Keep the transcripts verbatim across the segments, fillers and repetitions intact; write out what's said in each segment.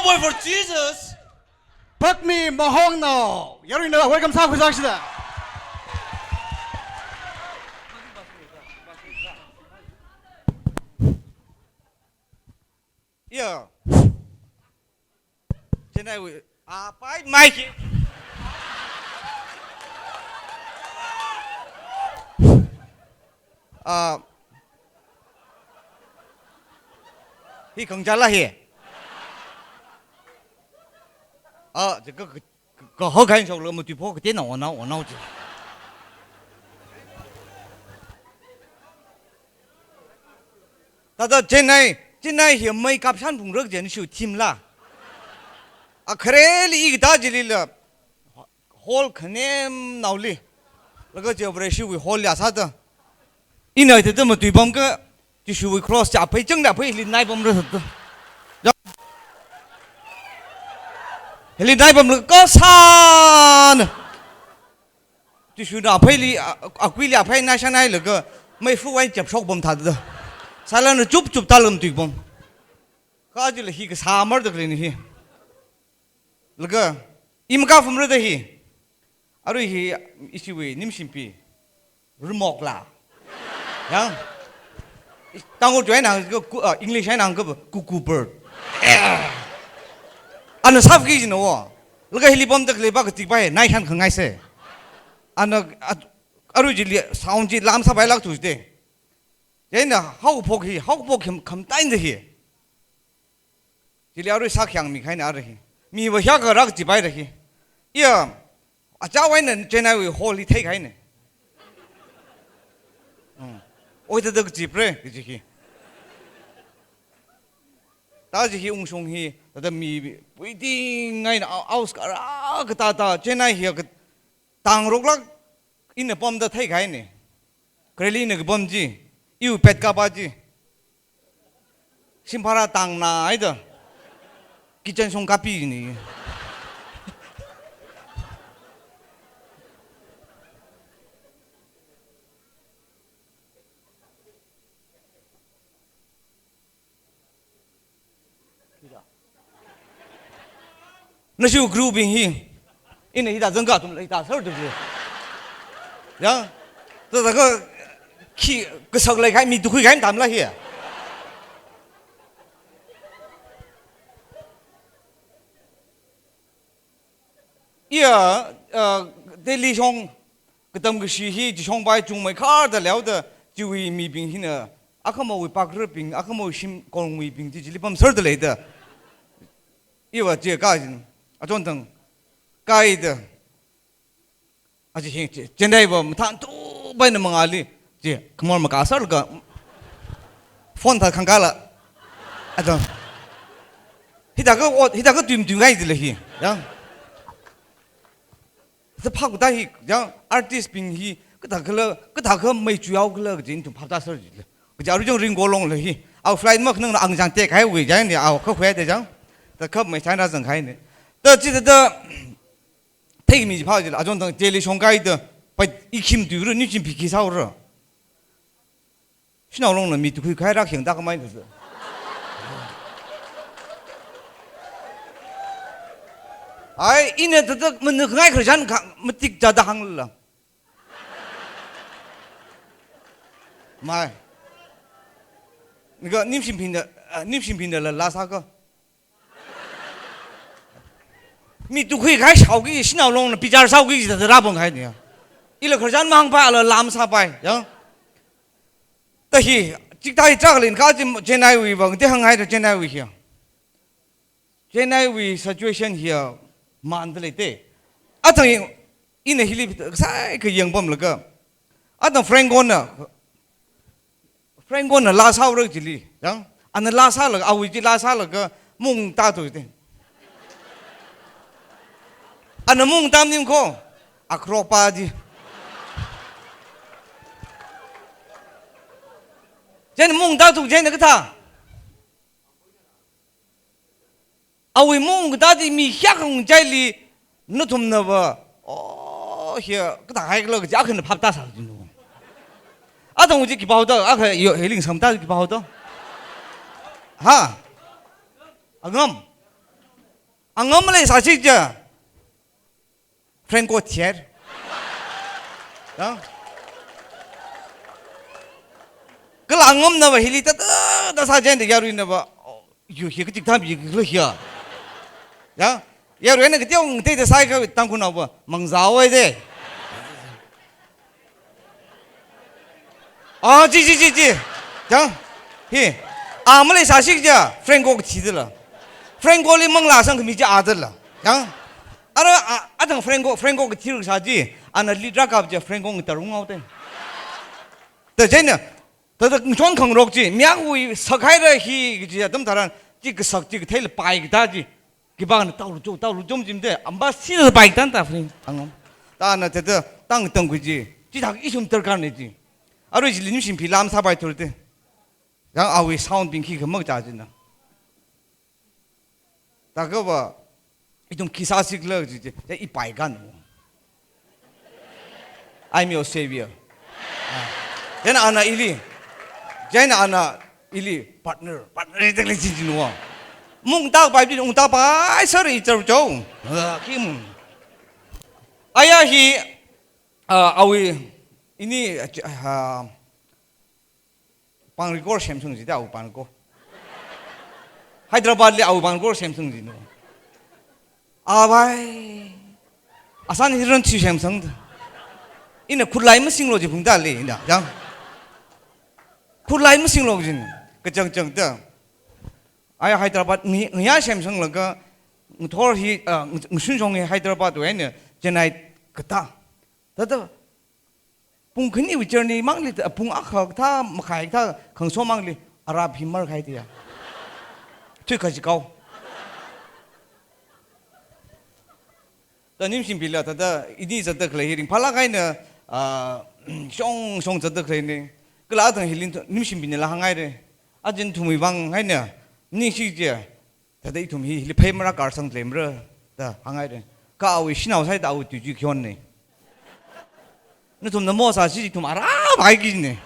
Cowboy for Jesus. Pakmi Mahongnao. Yaruina welcome sākhuisāshida. Yeah. Chennai wui, ah, pai mai ki. Ah, hi khangjala hi. Ah, je ka, ka, ka ho kain shok lo matuipho ka te na ona, ona ji. Tata Chennai, Chennai hi mai kapshan phungrak jen shu thim la. A khareli i kata jilila hall khanem naoli. Laga je Vareshiwui hall ya sāda. Ina tata matuipam ka Jishuwui cross cha phei chang da phei hili naipam ra sāda. Ja. Hili naipam la kasāna. Jishuna pheili, a, a, akuili aphei na shanai laga, mai fu wai chap shok bom thāda. Sālana chup chup tālam tuibom. Kajila hi kasā mar da khalei ni hi. Laga, i makafam ra da hi. Arui hi, ishiwui nimshimpi. Rumok la. Yang. Tangkhul tuai nang ka, ku-, ah, English hai nang ka, cuckoo bird. Eh. Ana sāf ki jina wo. Laga hili bom tak le ba ka tik bai, nai khan khangai se. Ana, at-, aru ji li sound ji lam sāpai lak tu de. Jena hau phok hi, hau phok kham, kham tain de hi. Chili arui sākhyang mi khaina arui hi. Mi va hya ka rak chibai ra hi. Iya, achawaina Chennai wui hall hi thei khaina. Hmm. Oi, tada chipre, kaji hi. Ta ji hi ungshung hi, tada mi puiting ngaina au-, aus kara ka ta ta, Chennai hi ka tangrok lak ina pamda thei khaina. Kreli na ka pam ji, iu pet ka pa ji. Simphara tangna aida. Kitchen song kapi ni. Nashi grouping hi. Ina hida zangka tum la hida sar tu ji. Ya. Ta ta ka khi kasak lai khai mi tukhui khai tam la hi. Iya, uh, Delhi shong katam kashi hi, chi shong bai chungmei khar da leo da, chiwui mibing hina, akhamawui pakrabing, akhamawui shim kongwui bing chi, chili pam sar da lei da. Iwa che ka jin, achon tang, kai da. Aji hing che, Chennai va mathan tu bai na mangali, che, khamor maka sar ka, phone tha khangkala. Achon. Hida ka ot, hida ka tuim tuim ngai di la hi. Ya. Sa phak ta hi, jang artist bing hi, kathā khala, kathā kha mai chuyao khala, kajin tum phap ta sar ji la. Kaja ru jang ring golong la hi. Au flight mak nang na ang jang tek hai wui jang ni au kha khwe de jang. Ta khap mai China jang khai ni. Ta chi ta ta, thei mi ji phao ji la, achon tang Delhi shong kai ta, pa i khim tu ru, ni chim pi ki sao ru. Shinao long na mi tukhui khai rak hiang ta kamai ta. Ai, ina ta ta, mana ngai khar jan ka, matik ja da hang la. Mai. Ni ka nimshim pin da, ah, nimshim pin da la, la sa ka. Mi tukhui khai shao ki, shinao long na pichar sao ki, da da ra bong khai ni ya. Ila kharjan mang pa, ala lam sa pai, ya. Ta hi, chik ta hi chak lin ka ji Chennai wui bang, te hang hai da Chennai wui hi. Chennai wui situation hi, man da lei te. Atang ina hili sai ka yang bam la ka. Atang Franco na, Franco na la sao rak chili, yang, ana la sa la, awui chi la sa la ka, mung ta tu te. Ana mung tam nim ko, akro pa ji. Jen mung ta tu jen ka ta. Awui mung kata di mi hiak hung chai li, nathum na va, oh, hiya, kata hai kala kaja akhana phap ta sa jinu. Atang uji kipao ta, akha yo, heling sam ta kipao ta. Ha? Angam. Angam leisāsi ja. Franco thier. Ya. Kala angamnava hili ta ta ta sāchānda yaruinava. Yu hi katik tham yi kala hiya. Ya. Yaruina kateong te ta sāi ka Tangkhulnaova. Mangzao ai de. Ah, chi, chi, chi, chi. Chang. Hi. Ah, maleisāsi ja. Franco kathi dala. Franco li manglā sangkhami chi a dala. Chang. Ara, a, athang Franco, Franco kathi ruk sā chi. Ana lead rākap ja Franco ngatar ungao te. Ta chieina. Ta ta ngachon khangarok chi. Miak hui sakhaira hi kaji atam tharan. Chi kasak chi kathei la pai kata chi. Khipāna taolu chom, taolu chom jimde, amba sila bai tan ta fling, angam. Tana tata, tang tang kuji, chithak ithum darkar ne ji. Arui ji lim shim phi lam sāpai thurte. Yang awui sound bing khi khamak cha jina. Takava, ithum khi sāsi khala ji, ji, ya ipai kan. I'm your savior. Ah. Chieina ana ili. Chieina ana ili partner. Partner itak li chin chin wa. Mung tak pai, mung tak pai, sir, i char chau. Ah, kim. Aya hi, ah, awui, ini, ah, pang record semsung ji ta awui pang record. Hyderabad li awui pang record semsung ji no. Abai. Asan hiran chi semsung ta. Ina khutlai masinglo ji phungta le ina. Yang. Khutlai masinglo jin. Kachang chang ta. Ai Hyderabad ngi, ngiya semsung laga ngathor hi, ah, ng-, ngashun shong hi Hyderabad wui eina Chennai kata. Tata Pung khani wui journey mangli, pung akha kathā makhai kathā khangso mangli, Arab hi markhai tiya. Tui khaji kau. Ta nim shim phi la, ta ta, ini zatda khalei hi ringphālāk eina, ah, shong shong zatda khalei ni. Kala athang hi lim, nim shim phi ni la hāngngai re. Ajin thumwui vang eina, ningshi je. Thāda ithum hi, hili phei marākar sang lemra, da hāngngai re. Kha awui shanao sāi da awui tui chi khion ne. Nathumna mo sāsi ithum ara bai ki ne.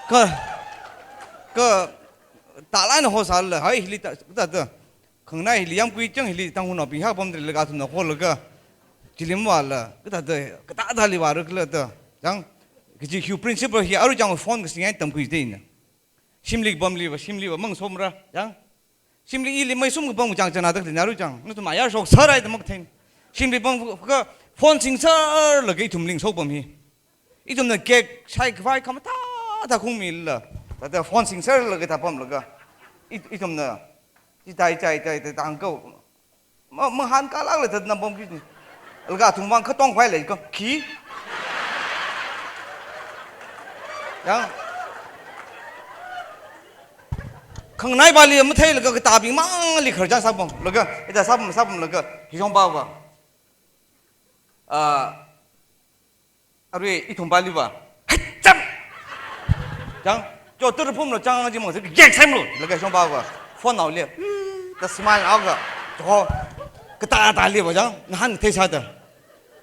Kha, kha, talai na ho sāla, hai hili ta, ta, ta. Khangnai hili yamkui chang hili Tangkhulnaobing hapam de laga thumna kholaga. Chilim wala, kathāda, kathāda li wara kala ta. Chang, kaji hiu principle hi aru chang phone kasingai tamkui de na. Shimli pamli va, shimli va mang somra, chang. Shimli ili mai sum kapam chang chana da kali na aru chang. Nathum ayar shok sarai da mak theng. Shimli pam ka phone sing sar laga ithum ling sok pam hi. Ithumna cake shai khavai khamathā thā khungmila. Thāda phone sing sar laga thā pamlaga. It-, ithumna. Chi tai, tai, tai, tai, tang kau. Ma, mahān kalak la thāda nam pam ki. Laga thung vang khatong phai la ka. Khi. Yang. Khangnai pali mathei laga katabing mangli kharjan sāpam. Laga, ita sāpam, sāpam laga. Hijong pa va. Ah, Arui, ithum pali va. Hai, cham! Chang, cho tur phum lo chang ji mong, yek sem lo, laga shong pa va. Phone nao le. Ta smile au ga. Cho, kata ta le va chang, ngahān thei sāda.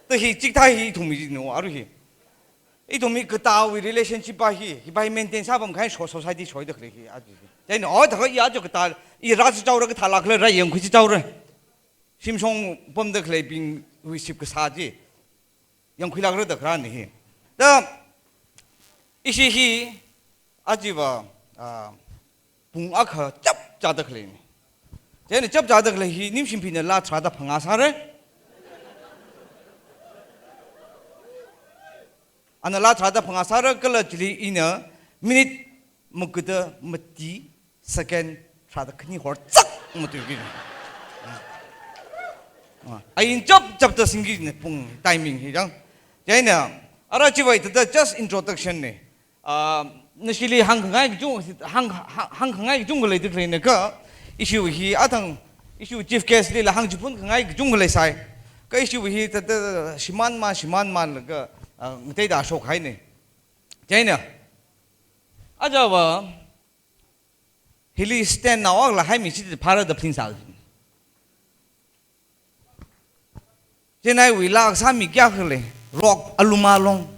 Ta hi chik thai hi ithum hi no, aru hi. Ithum hi kata wui relationship pa hi, hi pa hi maintain sāpam khai so-, society soi da khalei hi, aji. Chieina, oh, ta ya cho kata, i ra chi chao ra kata la khalei ra yang khu chi chao ra. Shimshong pamda khaleibingwui sip kasā chi. Yangkhuilak rada kharān hi. Da, ishi hi, ajiva, ah, pung akha chap chāda khalei ni. Chieina chap chāda khalei hi, nim shim phi na la tharāda phangā sāra. Ana la tharāda phangā sāra kala chili ina minute makuda mati second tharāda khani hor chak matui ki. Ah, ain chap chap da singki ne pung timing hi chang. Chieina, ara chiwui thāda just introduction ne. Ah, nashili hāngkhangai kachung, hāng, hāng, hāngkhangai kachung khalei dik lei ne ka. Ishi hi athang, ishi chief guest li la hāngchiphun khangai kachung khalei sai. Kha ishi hi thāda shimān ma, shimān ma laga, ah, ngateida shok hai ne. Chieina. Aja va, hili stand nao akha la haimi chi phara da phlin sal. Chennai wui la kasā mi kayākha lei, rock aluma long.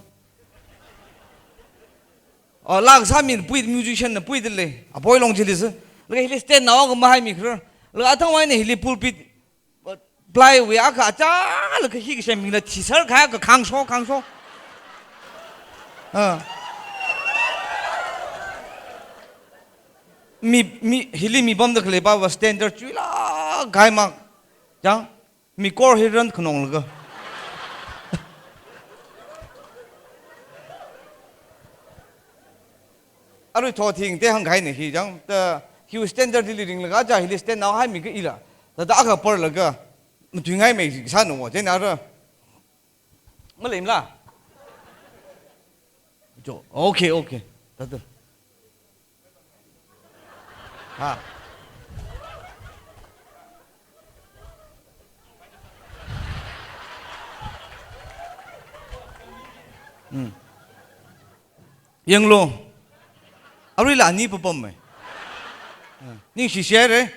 Oh, la kasā mi pui musician na pui de lei, apoi long chili sa. Laga hili stand naoka mahaimi khra. Laga athang wai ne hili pulpit, uh, ply wui akha achālakha hi kasem mila thisar kha ka khangso, khangso. Ah. Mi, mi, hili mi pamda khalei pava standard chuila kaima. Chang, mi kor hi ran khanong laga. Arui thot hing te hāngkahai ne hi chang, ta hiwui standard hili ringlaga aja hili stand naohaimi ka ila. Thāda akha par laga, matuingaimei sāna wo, chieina ara. Maleimala? Jo, okay, okay. Thāda. Ha. Hmm. Yanglu. Aruila ani papam mai. Ha. Ningshi share.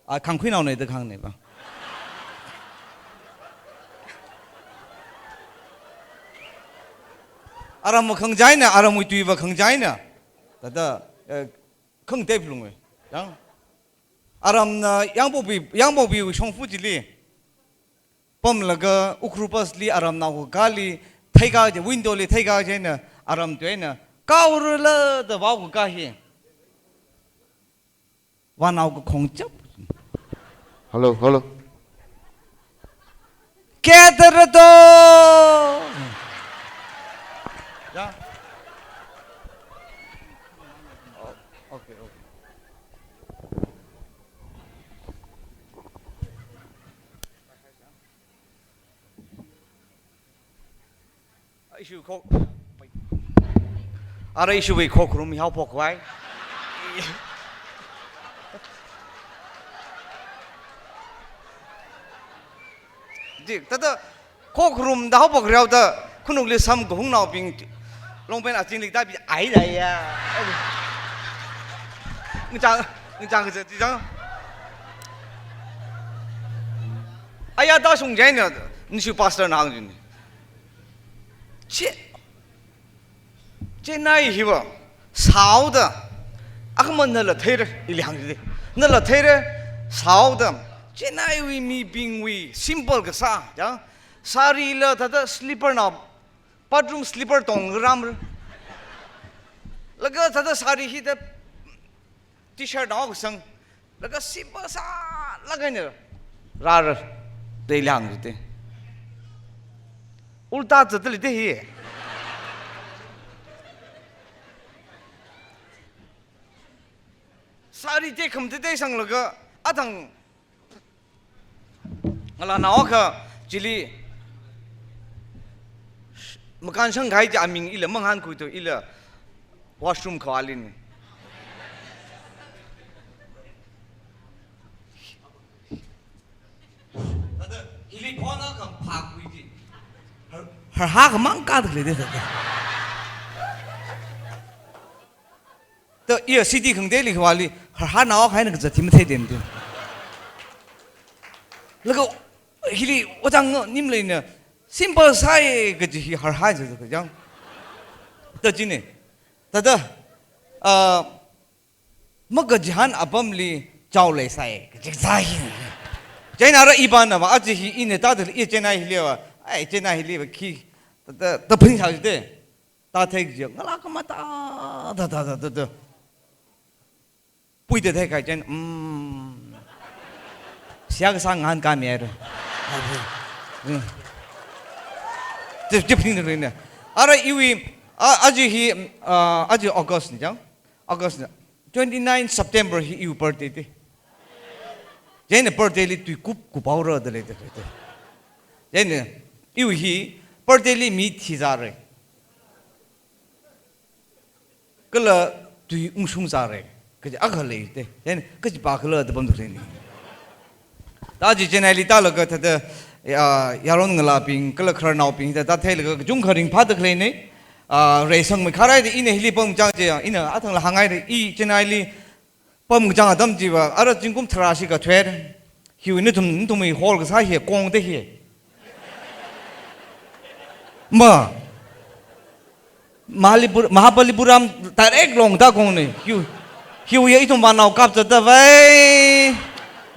A, khangkhuinao ne da khang ne ba. Aram va khangjaina, aramwui tui va khangjaina. Thāda, eh, khang tep lung e. Yang. Aramna yangpokpi, yangpokpi shongfa chili. Pamlaga Ukhrul Pass li aramnao kakāli theikā chi, window li theikā chieina aram tuina, "Kaorala" da vao kakā hi. Vānao kakhong chap. Hello, hello. Kedarato. Ya. Oh, okay, okay. Ishiwui khok. Ara ishiwui khokharum haophok vai. Dik, thāda khokharum da haophok rao da, khanukli samkahungnaobing, longpen achingli da bi ai da ya. Ngachang, ngachang kaja, di chang. Aya da shung jaina, nishu pastor na hāngjin. Che, Chennai hiva, sāhaoda, akhama nala theira, ili hāngde. Nala theira, sāhaoda, Chennaiwui mibingwui simple kasā, ya. Saree la thāda slipper na, bathroom slipper tongramra. Laga thāda saree hithā T-shirt nao kasang, laga simple sālaga ne rāra, da ili hāngde. Ulta zatda lei te hi. Saree te kham te te sanglaga, athang ngalānao akha chili makan shangkahai chi aming ila mangahānkhui to ila washroom khavāli ne. Thāda hili phone akha phākhui chi. Har, harhā khamang kada khalei de thāda. To, iya C D khangatei li khavāli, harhānao akha eina kazat hi matheidem de. Laga, hili, ojang nim leina, simple sāi kaji hi harhā zat kachang. To, chine. Thāda, ah, makachihān apamli chao leisai, kaji zai. Chieina ara ipana va, aja hi ina thāda, i Chennai hili va, ai, Chennai hili va, khi, thāda, thāda phaning sāde. Thāda thei kaji, ngalā khamata, thāda, thāda, thāda. Puida theikahai chieina, mm. Seihā kasā ngahānkāmi haira. Mm. Chi, chi phaning leina. Ara iwui, a, aja hi, a, aja August ni chang. August na. Twenty-nine September hi iwui birthday te. Chieina birthday li tui kup kup haora da lei te, te. Chieina iwui hi birthday li mi thizāra. Kala tui ungshungzāra. Kaji akha lei te. Chieina kachipā khala da pamda khalei ni. Thāda chi Chennai li tālaga thāda, ya, yaron ngalābing, kala khararnaobing, thāda theilaga kachungkha ringphāda khalei ni. Ah, reisangmei kharai da ina hili pamchang chi, ina athangla hāngngai da i Chennai li pamchang atam chiva, ara zingkum tharā shikha thuihaira. Hiwui nathum, nathumwui hall kasā hi kongda hi. Ma. Mahalipur-, Mahabalipuram direct longda kongna. Hiwui, hiwui ithum vānao kap zatda vai.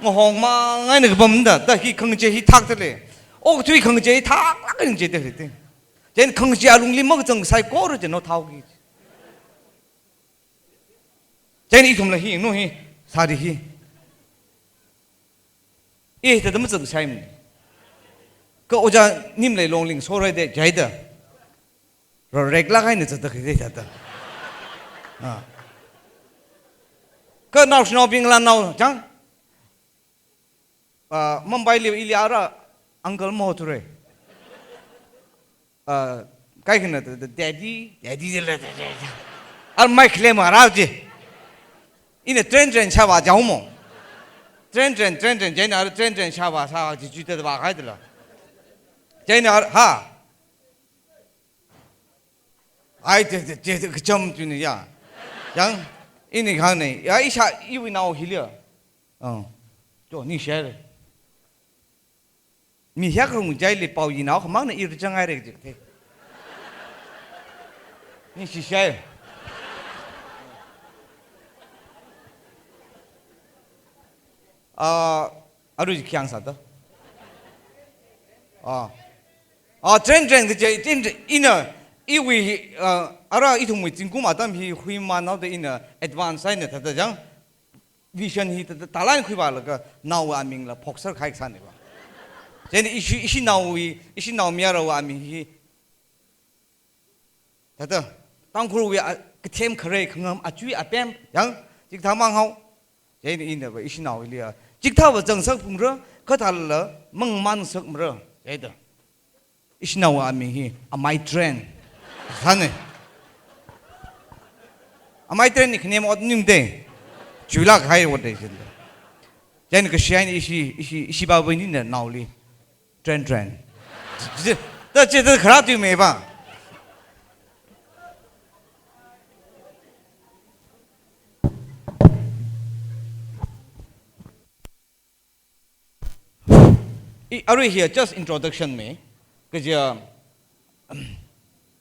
Ngahong mangaina kapamda, da hi khangachei hi thakda lei. Okathui khangachei hi thaklāk khangachei da lei te. Chieina khangachei alungli makazang saikora chieina thaoki. Chieina ithumla hi, no hi, sari hi. Eh, thāda mazangsaimana. Kha ojā Nimlei Longling sorai da, jaida. Rorek lāk eina zatda khalei thāda. Ah. Kha naoshinaobing la nao, chang? Ah, Mumbai li ili ara uncle mo ture. Ah, kaikhana da, da, daddy, daddy de la, da, da, da. Ar mai khle ma rao ji. Ina train train shāvā jaomo. Train train, train train, chieina ara train train shāvā, shāvā ji ji da vākahai da la. Chieina ara, ha. Ai, te, te, te, te, kacham tuni ya. Yang, ini khang ni. Ya, isha, iwui nao hili ya. Oh. To, ningshi haira. Mi hiyak rung jaili pao yinao khamangna i rachang haira ji the. Ningshi shai. Ah, arui khayang sāda. Ah. Ah, train train da je, train train, ina, iwui, ah, ara ithumwui zingkum atam hi huimanao da ina advance eina thāda chang. Vision hi thāda, thālan khuivālaga, naowui amingla phokser kahai kasāna va. Chieina ishi, ishinaowui, ishinao mayarāwui aming hi. Thāda, Tangkhulwui a, kathem kharei khangam achui apem, yang, chikathā manghao. Chieina ina va ishinaowuili a, chikathā va zangsak phungra, kathāla mangman sakmara, chieina. Ishinaowui aming hi, Amai Train. Sāna. Amai Train ni khanem ot ningde. Chuilāk kahai ot de jin. Chieina kashiyan ishi, ishi, ishi ba ba nina naoli. Train, train. Chi, ta chi, ta khara tui me ba. I, arui hi just introduction me. Kaja,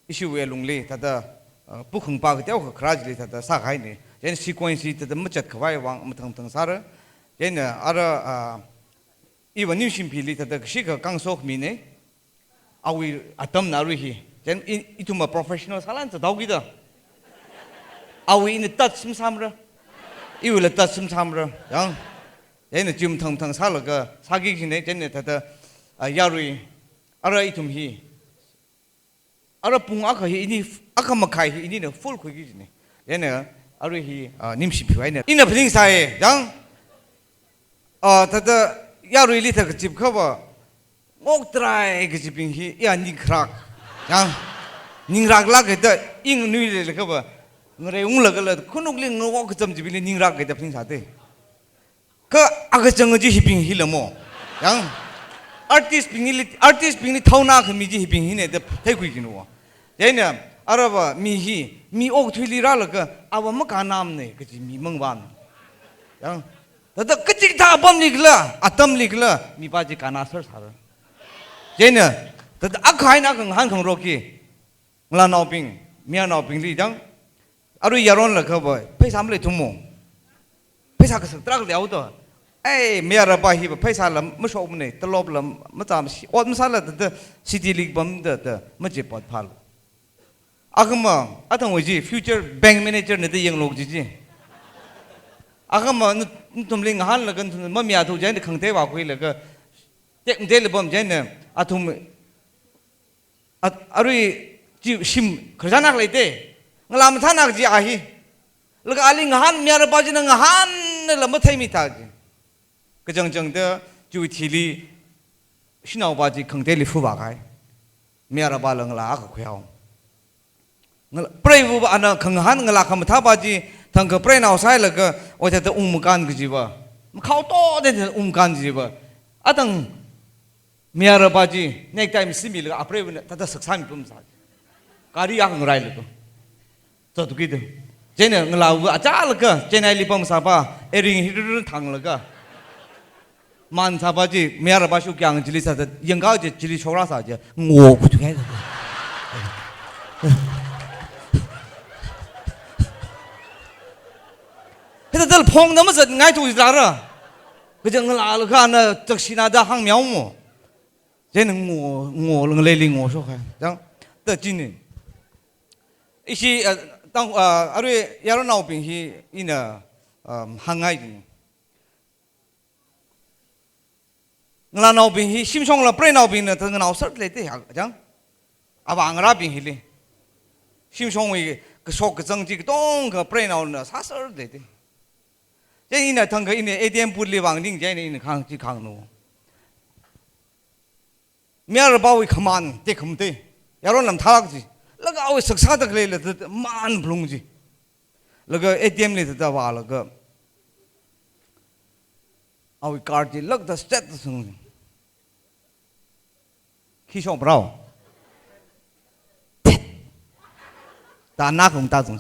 ishiwui lungli, thāda, uh, pukhung pa kateo kha kharajili thāda sākahaina. Chieina sequence hi thāda machat khavai vang mathang mathang sāra. Chieina ara, uh, iva Nimshimphili thāda kashikha kangso khami ne. Awui atamna arui hi. Chieina i, ithum ma professional sālan sāthaoki da. Awui ina touch sum samra. Iwuila touch sum samra. Yang. Chieina chi mathang mathang sālaga, sāki kajina, chieina thāda, ah, yarui, ara ithum hi. Ara pung akha hi ini, akha makhai hi inina full khuiki kajina. Chieina, arui hi, ah, Nimshimphei eina. Ina phaning sāya, yang, ah, thāda, yaruili thā kachip khava, ngok trai kachibing hi, ya ningrak. Yang, ningrak lāk kaida, ing nui le le khava, ngareiung lākala, khanukli ngok kacham chibingli ningrak kaida phaning sāte. Kha akachang chi hibing hila mo. Yang artist bingli, artist bingli thaona khami chi hibing hina da theikhui kinu. Chieina arava mi hi, mi okathuili rālaga ava makānamna kaji mi mangvan. Yang thāda kachikathā apamli kala, atamli kala, mi pa chi kānaser sāra. Chieina thāda akha eina akha ngahānkhangaroki. Ngalānaobing, mayarnaobingli chang, arui yaronla khava, pheisā maleithumo. Pheisā kasak tarākha leihaoda. Ei, mayarapa hiva pheisāla mashokmana, talopla macham, ot masāla thāda, city li pamda, da, machipot phālu. Akhama, athangwui chi, future bank manager na da yanglu kaji chi. Akhama, na, nathumli ngahānlaga, nathum mamayāthu chieina khangatei vākhuilaga, tekmateila pam chieina, athum, At-, arui chi shim khararchan akha leite. Ngalā mathāna kaji a hi. Laga ali ngahān mayarapa china ngahānla matheimi thā chi. Kachangchangda chiwui thili shanaopa chi khangateili fu vākahai. Mayarapala ngalā akha khuihao. Ngalā, preiva ana khangahān ngalā khamathāpa chi thangkha preinao sāhailaga oi thāda ungmakān kajiva. Makhao to de ungmakān kajiva. Athang mayarapa chi, necktie masimilaga apreiva na, thāda saksāmi pum sā. Gari ya ngarailaga. Zatuki da. Chieina ngalāva achālaga, Chennai li pamsāpa, earring hi rurun thanglaga. Mansāpa chi, mayarapa shu kyang chili sāda, yangkao chi chili shokra sā chi, ngo kutu kai. Hithāda phongda mazatngai tu rāra. Kaja ngalālaga na taxi na da hāngmiao mo. Chieina ngo, ngo, ngalei li ngo shokhai. Chang, ta chini. Ishi, ah, tang, ah, arui yaronnaobing hi ina, um, hāngngai jing. Ngalānaobing hi, shimshongla preinaobingna thāda nganaoser leite, ha, chang. Avā ngarābing hili. Shimshongwui kashok kazang chi katongkha preinaona sāser leite. Chieina ina thangkha ina A T M booth li vang ding chieina ina khang chi khangnu. Mayarapawui khaman, tekhamatei. Yaron lamthalak chi. Laga awui saksā tak leila ta man blung chi. Laga A T M li ta vālaga. Awui card chi lak ta stet ta sung. Khi shok brao. Ta na kung ta sung.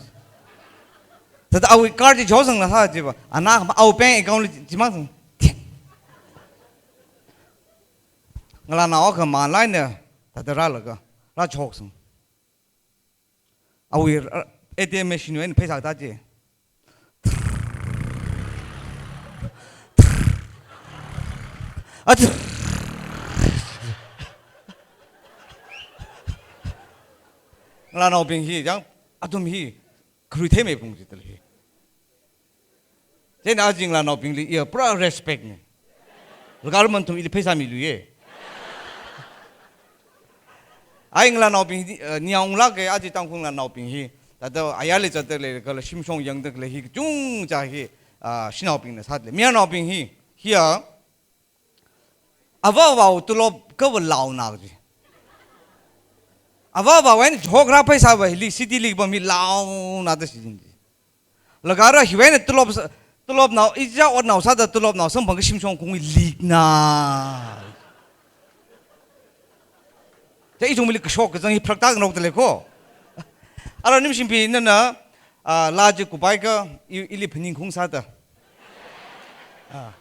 Ta awui card chi chosang la ha chi ba. Ana awui bank account li chi mang sung. Ngalānao khaman laina, ta ta rālaga, rāchoksang. Awui, uh, A T M machine wui eina pheisā ta chi. Ach-, ngalānaobing hi, chang, athum hi, kharui theimei pung chi tali hi. Chieina aja ngalānaobingli iya pura respect ni. Laga arman thum ili pheisā miluiye. Ai ngalānaobing, eh, niaung lāke aja Tangkhul ngalānaobing hi. Tata ayarli zatda leikhala shimshong yangda lei hi kachungkha hi, ah, shanaobingna sāda lei. Mayarnaobing hi, hiya, avā avāwui tulop kava laona ji. Avā avāwui eina chokra pheisāva hili city li pam hi laona da shijin ji. Laga ara hiwui eina tulop sā, tulopnao, ichā otnao sāda tulopnao samphang kashimshong kungli likna. Chieina ithumli kashok kazang hi pharak tak ngarok da lei ko. Ara Nimshimpi nana, ah, laa chi kupaiakha, i-, ili phaningkhaung sāda. Ah.